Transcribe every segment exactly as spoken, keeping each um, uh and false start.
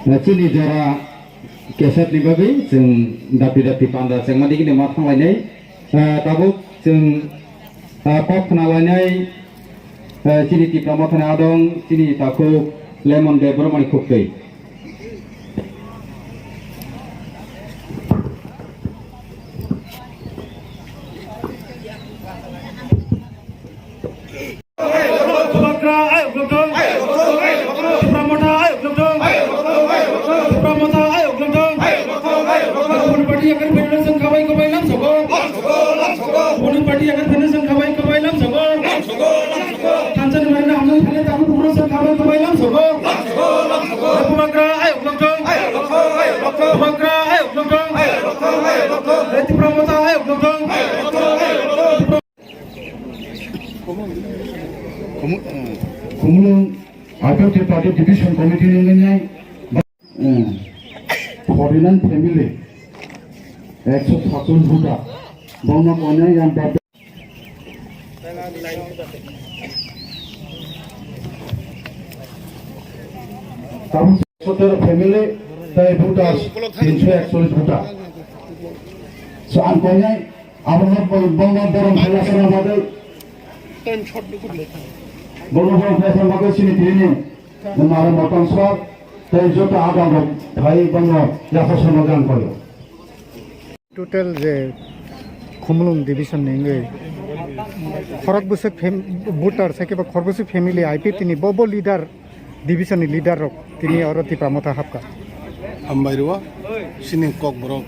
Chini jora kesep ni bagwi chwng dapi dapi panda chengma digini ma thanglainai. Ah, tabuk chwng, ah, kok khna lainai, ah, chini Tipra Mothani adong, chini takhuk Lemon Debbarmani khuktwi. Bubagra ayok lokthong. Tipra Motha ayok lokthong. Tipra Motha ayok lokthong. Bubagra party yakar federation khabai khabai lam sogo. Bubagra party yakar federation khabai khabai lam sogo. Thansa ni marina hamjak thale tabu bubagra khabai khabai lam sogo. Bubagra ayok lokthong. Bubagra ayok lokthong. Tipra Motha ayok lokthong. Khumulwng Aipepti Party Division Committee ni wngwi nai, eh, forty nine family, ekso satcholish bota, bongma kanya yang bab-, tabuk sotero family, tai bota, tinso ekcholish bota. So, ang kanya, Abono bo-, bono borom khailasa bagwi. Bono borom khailasa bagwi chini tini ni mare motom sor, tei joto adang rok phai bono yapha sono gan koyo. Total je Khumulwng division ni wngwi khorok bwswk fam-, voter, sai khe ba khorok bwswk family I P F T ni bo, bo leader division ni leader rok tini oro Tipra Motha hapkha. Hambai rwo chini Kokborok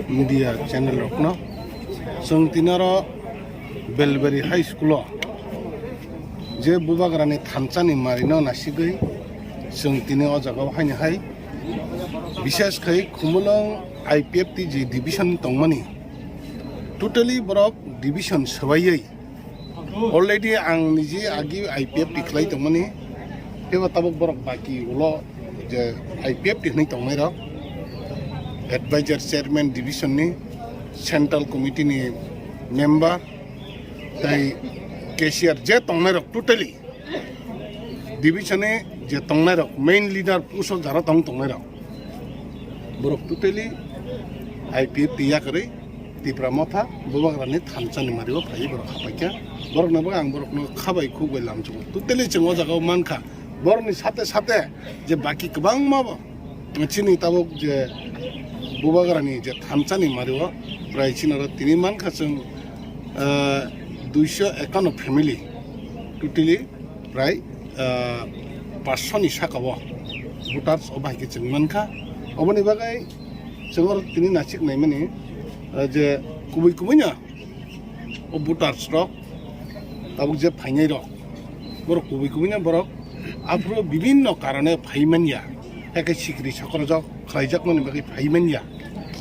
media channel rokno. Chwng tini oro Belbari High School o je Bubagrani thansa ni mari no nasigwi chwng tini o jaga o haini hai, bishes khai Khumulwng I P F T je division tongmani, totally borok division swbaiwi Already ang niji agi I P F T khlai tongmani, teibo tabuk borok baki ulo je I P F T hinwi tongnai rok, advisor, chairman, division ni, central committee ni member, tei cashier je tongnai rok totally division ni je tongnai rok, main leader post o jara tong tongnai rok, borok totally I P F T yakarwi Tipra Motha Bubagrani thansa ni mari o phaiwi borok hapaikha. Borokno bo ang borokno khabai khukbai lamchugo. Totally chwng o jaga o mankha. Borokni sate sate je baki kwbangma bo chini tabuk je Bubagrani je thansa ni mari o prai chini oro tini mankha chwng, ah, duiso ekanno family totally prai, ah, paanch sho ni saka o voters o bai khe chwng mankha. Oboni bagwi chwng oro tini nasik naimani, ah, je kubui kubui no o voters rok tabuk je phainai rok borok kubui kubui no borok aphuru bibinno karone phai manya, hakhe sikri sokorjak khlaijakmani bagwi phai manya.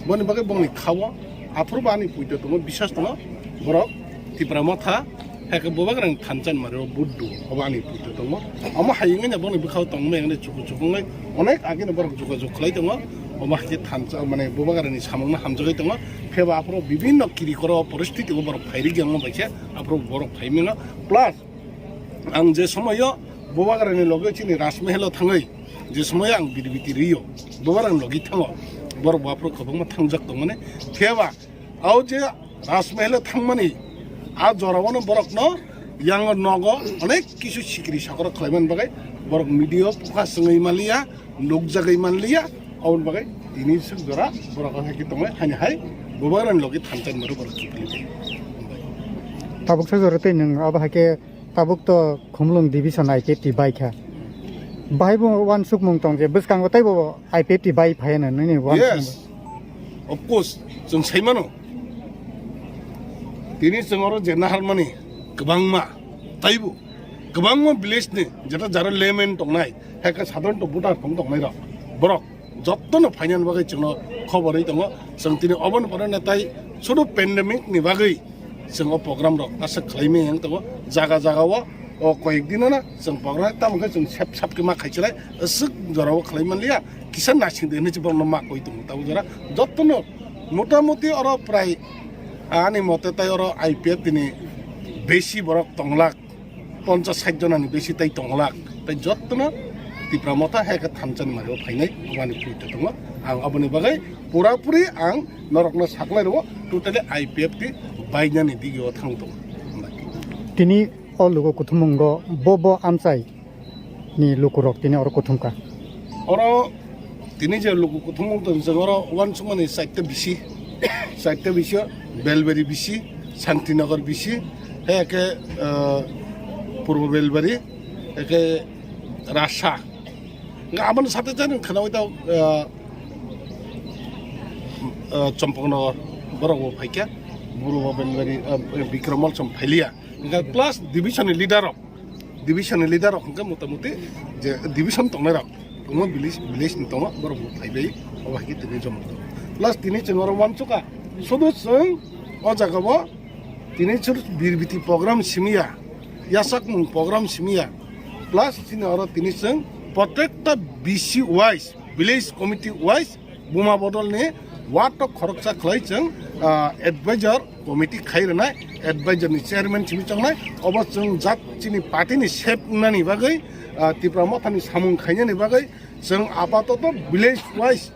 Boni bagwi bongni khao aphuru bo ani puito tongo, bisas tongo borok Tipra Motha, hakhe Bubagrani thansa ni mari o buddu obo ani puito tongo. Omo hai wngwi no boni bwkhao tongmani chuku chuku wngwi onek age no borok jogajog khlai tongo. Omo hai khe thansa mane Bubagrani samung no hamjagwi tongo. Pheba aphuru bibinno kiri koro poristiti o borok phai rikya wngma bai khe aphuru borok phai mano. Plus ang je somoio Bubagrani loge chini Rajmahal o thangwi, je somoio ang biri biti rio, Bubagrani logi thango, borok bo aphuru kwbangma thangjak tongmani. Phiyaba o je Rajmahal o thangmani a jorao no borokno yang nogo onek kisu sikri sakoro khlaimani bagwi borok media o focus wngwi manliya, nukjagwi manliya, aboni bagwi tini swk jora borok o hai khe tongwi haini hai Bubagrani logi thansa ni mari borok kiphilwi tong. Tabuk sa jora tei nwng abo hai khe tabuk to Khumulwng division I P F T bai kha. Bahai bo uansukmung tong je bwskango tei bo I P F T bai phai hwnwi nini uansukmung. Yes. Of course, chwng sai mano. Tini chwng oro je naharmani kwbangma, taibo kwbangma village ni jeta jaro layman tongnai, hai khe sadharanto voter tong tongnai rok, borok jottono phainani bagwi chwngno khobor ri tongo. Chwng tini oboni pore natai sudu pandemic ni bagwi chwng o program rok aswk khlai maya wng tongo. Jaga jaga o, o koyek dino no chwng program tamo khe chwng sep sap khe ma khai chwrai aswk jora o khlai manliya. Kisa nasing de hinwi borokno ma koi tongo. Tabuk jora jottono motamuti oro prai ani mote tai oro I P F T ni besi borok tonglak. Ponchas sait jonani besi tai tonglak. Tai jottono Tipra Motha hai khe thansa ni mari o phainai, aboni puri tongo. Ang aboni bagwi pura puri ang norokno saklai rwo, totally I P F T bainani digi o thang tongo. Tini o luku kuthumung go bo bo amchai ni lukurok tini oro kuthumkha. Oro tini je luku kuthumung tong jeng oro uansukmani chaita bisi, chaita bisi o Belbari bisi, Santinagar bisi, hai khe, ah, Purbo Belbari, hai khe Rasa. Nga aboni sate jani khana oi tao, ah, ah, Champaknagar borok bo phaikha, Purbo Belbari, ah, Bikram Mall chom phailiya. Nga plus division ni leader rok. Division ni leader rok hwnkhe motamuti je division tongnai rok, tongma village, village ni tongma borok bo phaibai, obo hai khe tini joma tongo. Plus tini chwng oro uansukha, sudu chwng o jaga o tini chwng birbiti program simiya, yasakmung program simiya, plus chini oro tini chwng protekta B C wise, village committee wise, Buma bodol ni ward o khoroksa khlai chwng, ah, advisor committee khai rwnai, advisor ni chairman simi chongnai, obo chwng jat chini party ni sep wngnani bagwi, ah, Tipra Motha ni samung khainani bagwi chwng apatoto village wise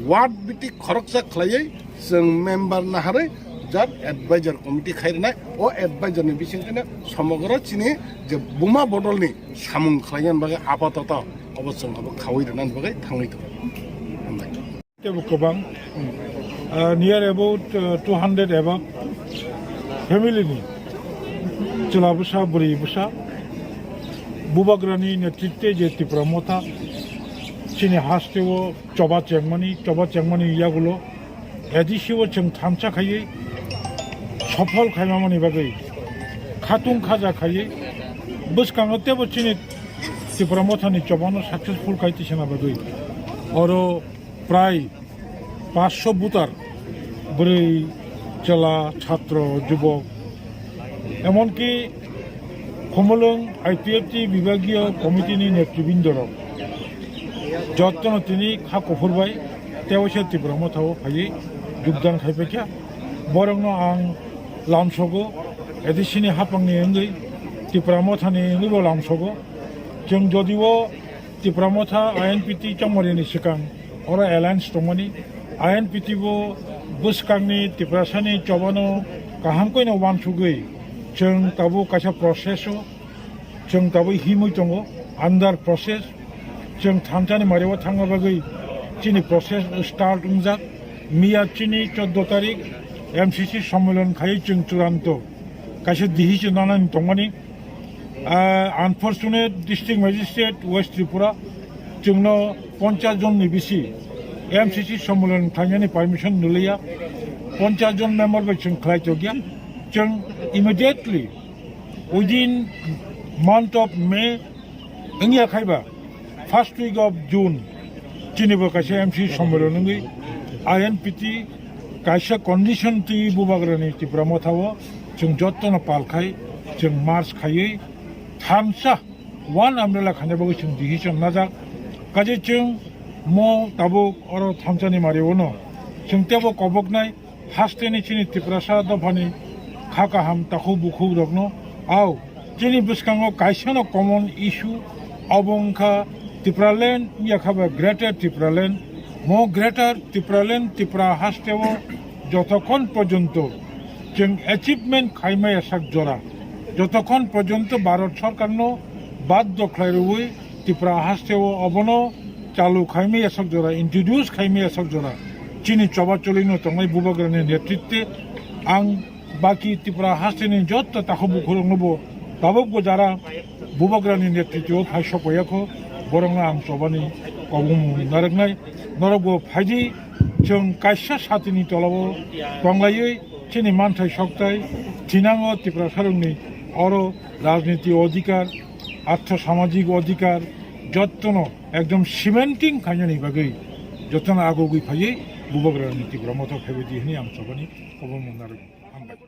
ward biti khoroksa khlaiwi chwng member naharwi jat advisor committee khai rwnai, o advisor ni bisingtwino somogro chini je Buma bodol ni samung khlainani bagwi apatoto obo chwng obo khaui rwnani bagwi thangwi tongo. Hambai. Tebo kwbang, ah, near about, ah, two hundred above family ni chwla bwsa, bwrwi bwsa, Bubagrani netritwe je Tipra Motha chini hasteo choba chengmani, choba chengmani yagulo A D C o chwng thansa khaiwi sophol khaimamani bagwi khatung khaja khaiwi bwskango tebo chini Tipra Mothani chobano successful khai tisana bagwi oro prai paanch sho voter, bwrwi, chwla, chhatro, jubok, emonki Khumulwng I P F T bibagiyo committee ni netribindorok jottono tini kha kuphur bai tewaisa Tipra Mothao phaiwi jogdan khai paikha. Borokno ang lamsogo, A D C ni haphangni wngwi, Tipra Mothani wngwibo lamsogo. Chwng jodio Tipra Motha I N P T chongmari ni swkang oro alliance tongmani, I N P T bo bwskangni Tiprasani chobano kaham koino uansugwi chwng tabuk kaisa process o chwng tabuk himwi tongo, under process. Chwng thansani mario thangna bagwi chini process start wngjak. Miya chini chordo tarik M C C sommilan khaiwi chwng churanto kaisa decision nanani tongmani. Ah, unfortunate, District Magistrate West Tripura chwngno ponchas jon ni bisi M C C sommilan khlainani permission nulaiya, ponchas jon member bai chwng khlai tokya. Chwng immediately within month of May wngya khaiba first week of June chini bo kaisa M C sommilan wngwi I N P T kaisa condition twi Bubagrani Tipra Mothao chwng jottono pal khai chwng march khaiwi thansa one umbrella khaina bagwi chwng decision najak. Kaje chwng mo tabuk oro thansani mario no chwng tebo koboknai hasteni chini Tiprasa dophani kha kaham takhuk bukhuk rokno. Au, chini bwskango kaisano common issue, obo wngkha Tipraland, wngya kha ba Greater Tipraland. Mo Greater Tipraland Tipra hasteo jotokhon porjonto chwng achievement khaimaya sak jora, jotokhon porjonto Bharat Sarkarno baddo khlai rwui Tipra hasteo obono chalu khaimaya sak jora, introduce khaimaya sak jora, chini choba cholino tongnai Bubagrani netritwe ang baki Tipra hasteni jotto takhuk bukhurokno bo tabukbo jara Bubagrani netritwo phai sokpaiya kho, borokno ang chobani kobongmung narwknai. Norokbo phaidi, chwng kaisa satini tolao tonglaiwi chini manthai sokthai thinango Tiprasarokni oro rajniti odhikar, artho samajik odhikar jottono ekdom cementing khainani bagwi jottono agogwi phaiwi Bubagrani Tipra Motha phaibaidi hwnwi ang chobani kobongmung narwknai. Hambai.